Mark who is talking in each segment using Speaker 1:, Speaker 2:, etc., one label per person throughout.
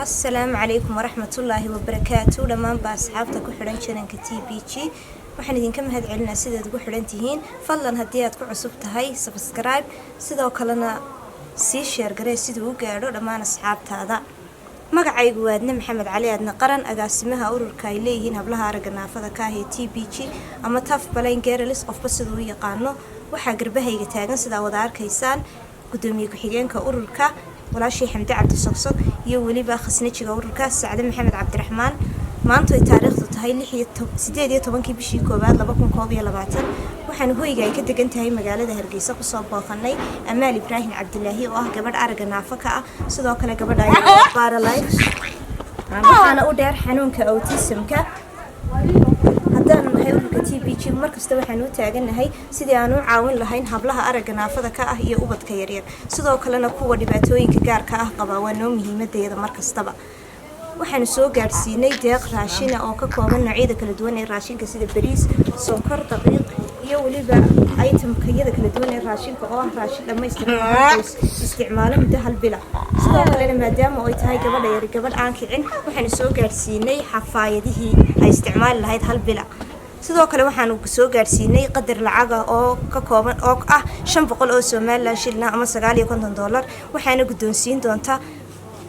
Speaker 1: Asalaamu calaykum waraxmatullaahi wabarakaatu. Dhammaanba asxaabta ku xidhan channelka TBG, waxaan idinka mahad celinaa sidaad ugu xidhan tihiin. Fadlan, haddii aad ku cusub tahay, subscribe, sidoo kalena sii share garee siduu u gaadho dhammaan asxaabtaada. Magacaygu waa Aadne Maxamed Cali Aadne Qaran, agaasimaha ururka ay leeyihiin hablaha aragga naafada ka ah ee TBG ama Tough Blind Girls, qofba siduu u yaqaano. Waxaa garbahayga taagan, sidaa wada arkaysaan, gudoomiye ku-xigeenka ururka, walaashii Xamdi Cabdi Sogsog, iyo weliba khasnajiga ururka, Sacde Maxamed Cabdiraxmaan. Maantu ay taariikhdu tahay 18-kii bishii koowaad 2021, waxaanu hoyga ay ka degan tahay magaalada Hargeysa kusoo booqanay Amaal Ibraahim Cabdilaahi oo ah gabadh aragga naafo ka ah. Sidoo kale gabadha ayaa paralyzed, waxaana u dheer xanuunka autismka. Haddaanu nahay ururka TBG, markasta waxaanu u taagannahay sidii aan u caawin lahayn hablaha aragga naafada ka ah iyo ubadka yaryar. Sidoo kalena kuwa dhibaatooyinka gaarka ah qabaa waa noo muhiimadayada. Mar kastaba waxaanu soo gaadhsiinay deeq raashina oo ka kooban noocyada kala duwan ee raashinka, sida bariis, sonkor, daqiiq iyo weliba itemkayada kala duwan ee raashinka, oo ah raashin dhammaystiran oo hal qoys isticmaalo muddo hal bila. Sidoo kalena, maadaama ay tahay gabadha yar gabadh aan kicin, waxaanu soo gaadhsiinay xafaayadihii ay isticmaali lahayd hal bila. Sidoo kale waxaanu soo gaadhsiinay qadar lacaga oo ka kooban oo ah 500 oo Somaliland shilna ama $59. Waxaana guddoonsiin doontaa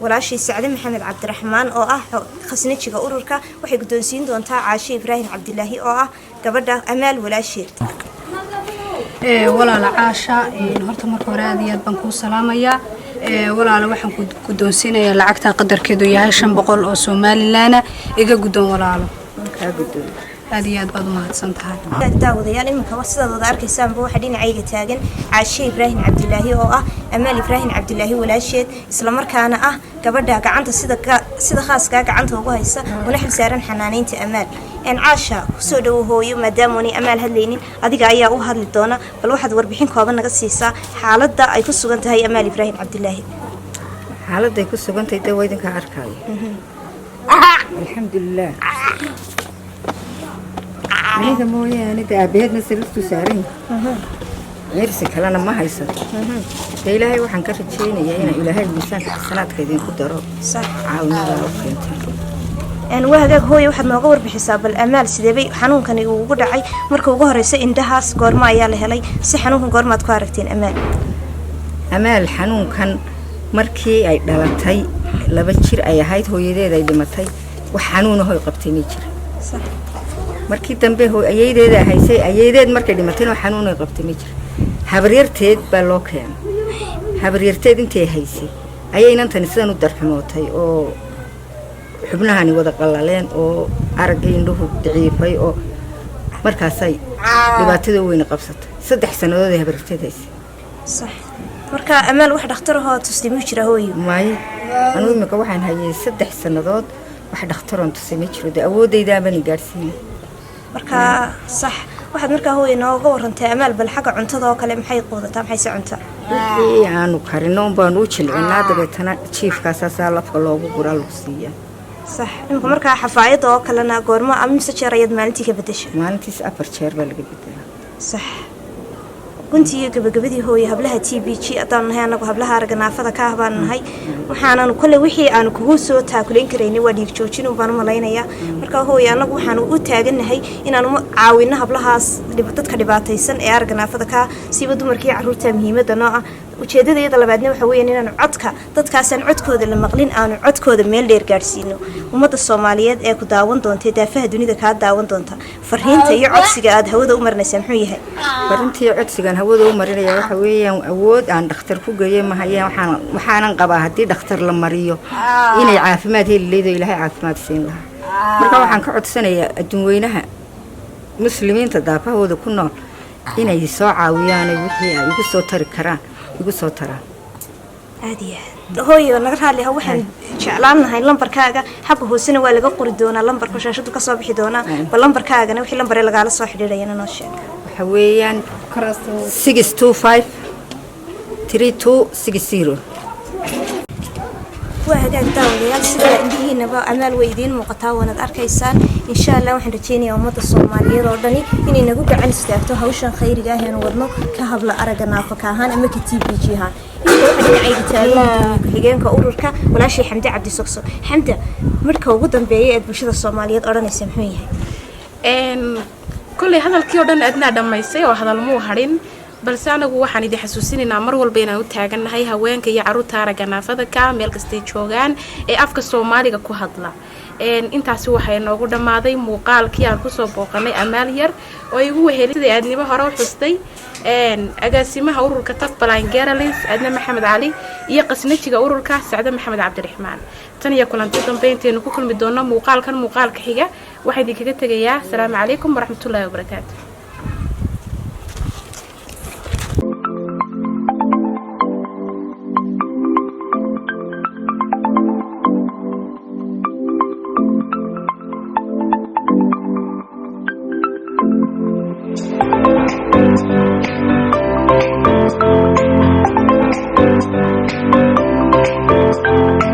Speaker 1: walaashii Sacde Maxamed Cabdiraxmaan oo ah khasnajiga ururka. Waxay guddoonsiin doontaa Caashe Ibraahim Cabdilaahi oo ah gabadha Amaal walaasheed.
Speaker 2: Walaala Caasha, horta marka hore aad iyo aad baan kuu salaamayaa. Walaala, waxaan ku guddoonsiinayaa lacagta qadarkeedu yahay 500 oo Somaliland. Iga guddoon, walaalo. Aad iyo aad baad u mahadsan tahay.
Speaker 1: Daawadayaal, iminka sidaad wada arkaysaanba waxaa dhinacayga taagan Caashe Ibraahim Cabdilaahi oo ah Amaal Ibraahim Cabdilaahi walaasheed, islamarkaana ah gabadha gacanta sida khaaskaa gacanta ugu haysa una xilsaaran xanaaneynta Amaal. Caasha, kusoo dhawo hooyo. Maadaamaanay Amaal hadlaynin, adiga ayaa u hadli doona. Bal waxaad warbixin kooban naga siisaa xaaladda ay ku sugan tahay Amaal Ibraahim Cabdilaahi.
Speaker 3: Xaaladday ku sugantahay dee waa idinkaa arkaayo, alxamdulilaah. Aniga mooyaane dee aabaheedna sariirtuu saaran yahay, ciirsi kalena ma haysato. Dee Ilaahay waxaan ka rajaynayaa inuu Ilaahay miisaanka xasanaadka idinku daro caawinada loo keentay.
Speaker 1: Waa hagaag hooye, waxaad nooga warbixisaa bal Amaal sideebay xanuunkani uu ugu dhacay? Marka ugu horeysa, indhahaas goorma ayaa la helay? Si xanuunkan goormaad ku aragteen Amaal?
Speaker 3: Amaal xanuunkan markii ay dhalatay, 2 jir ay ahayd, hooyadeed ay dhimatay, wax xanuunahoy qabtay ma jira. Markii dambe ayeydeeda haysay. Ayeydeed markay dhimatayna wax xanuunoy qabtay ma jira. Habaryarteed baa loo keenay. Habaryarteed intay haysay ayay inantani sidan u darxumootay oo xubnahani wada qallaleen oo araggii indhuhu daciifay, oo markaasay dhibaatada weyne qabsatay. 3 sannadood ay habaryarteed haysay.
Speaker 1: Sax. Marka Amaal wax dhakhtar ahoo tustay muu jira, hooyo?
Speaker 3: Maayo. Anugu imika waxaan hayay 3 sannadood, wax dhakhtaroon tusay ma jiro. Dee awoodaydaabani gaadhsiinay.
Speaker 1: Marka sax, waxaad markaa hooya nooga warantay Amaal bal xagga cuntada oo kale, maxay quudataa, maxay se cuntaa?
Speaker 3: Wixii aanu karino un baanu u jilcinaa, dabeetana jiifkaasaasaa lafka loogu guraa, lagu siiyaa.
Speaker 1: Sax. Imika markaa xafaayadda oo kalena goormo ama mise jeer ayaad maalintii ka bedesha?
Speaker 3: Maalintiis afar jeer baa laga bedelaa.
Speaker 1: Sax. Guntii iyo gabagabadii hooye, hablaha TBG haddaanu nahay, annagu hablaha aragga naafada ka ah baanu nahay, waxaananu kolley wixii aanu kugu soo taakulayn karaynay waa dhiig joojin un baan u malaynayaa. Marka hooye, annagu waxaanu u taagannahay inaanu caawino hablahaas dadka dhibaataysan ee aragga naafada ka ah, siiba dumarkii carruurta muhiimadda noo ah. Ujeedadayada labaadna waxa weeyaan inaanu codka dadkaasaan codkooda la maqlin aanu codkooda meel dheer gaadhsiino. Ummadda Soomaaliyeed ee ku daawan doonta, daafaha dunida kaa daawan doonta, fariinta iyo codsiga aad hawada u marinaysaa muxuu yahay?
Speaker 3: Farintii codsigan hawada u marinaya waxa weeyaan, awood aan dhakhtar ku geeyo ma hayaan. Waxaanan qabaa haddii dhakhtar la mariyo inay caafimaad heli lahayd oo Ilaahay caafimaad siin lahaa. Marka waxaan ka codsanayaa adduun weynaha muslimiinta daafahooda ku nool inay soo caawiyaan, wixii ay igu soo tari karaan igu soo taraan.
Speaker 1: Aad iyo aad, hooyo, naga raali ah. Waxaan jeclaan lahay lambarkaaga. Xagga hoosena waa laga qori doonaa lambarka, shaashadu ka soo bixi doonaa. Bal lambarkaagana, wixii lambaree lagaala soo xidhiidhayana, noo sheeg.
Speaker 3: Waxa weeyaan 6253260.
Speaker 1: Waa hagaag, daawadayaal, sida indhihiinaba Amaal way idiin muuqataa, waanaad arkaysaan. Insha Allah waxaan rajeynayaa ummadda Soomaaliyeed oo dhani inay nagu gacan istaagto hawshan khayriga ah eenu wadno, ka habla aragga naafaka ahaan ama ka TPG ahaan. Inta waxaa dhinacayga taagan gudoomiye ku-xigeenka ururka, walaashay Xamde Cabdi Sogso. Xamda, marka ugu dambeeya eed bulshada Soomaaliyeed odhanaysa muxuu yahay?
Speaker 4: Kolley hadalkii oo dhan adnaa dhammaysay oo hadal muu hadhin, balse anagu waxaan idin xasuusinaynaa mar walba inaan u taagannahay haweenka iyo carruurta aragga naafada ka meel kastay joogaan ee afka Soomaaliga ku hadla. Intaasi waxay noogu dhammaaday muuqaalkii aan kusoo booqanay Amaal yar oo igu wehelay, sidai aadnimo hore u xustay, agaasimaha ururka Tafbaline Girls, Adna Maxamed Cali, iyo qasnajiga ururka, Sacde Maxamed Cabdiraxmaan. Tan iyo kulanti dambe intaynu ku kulmi doono muuqaalkan muuqaalka xiga, waxaa idinkaga tegayaa asalaamu calaykum waraxmatullaahi wabarakaatu.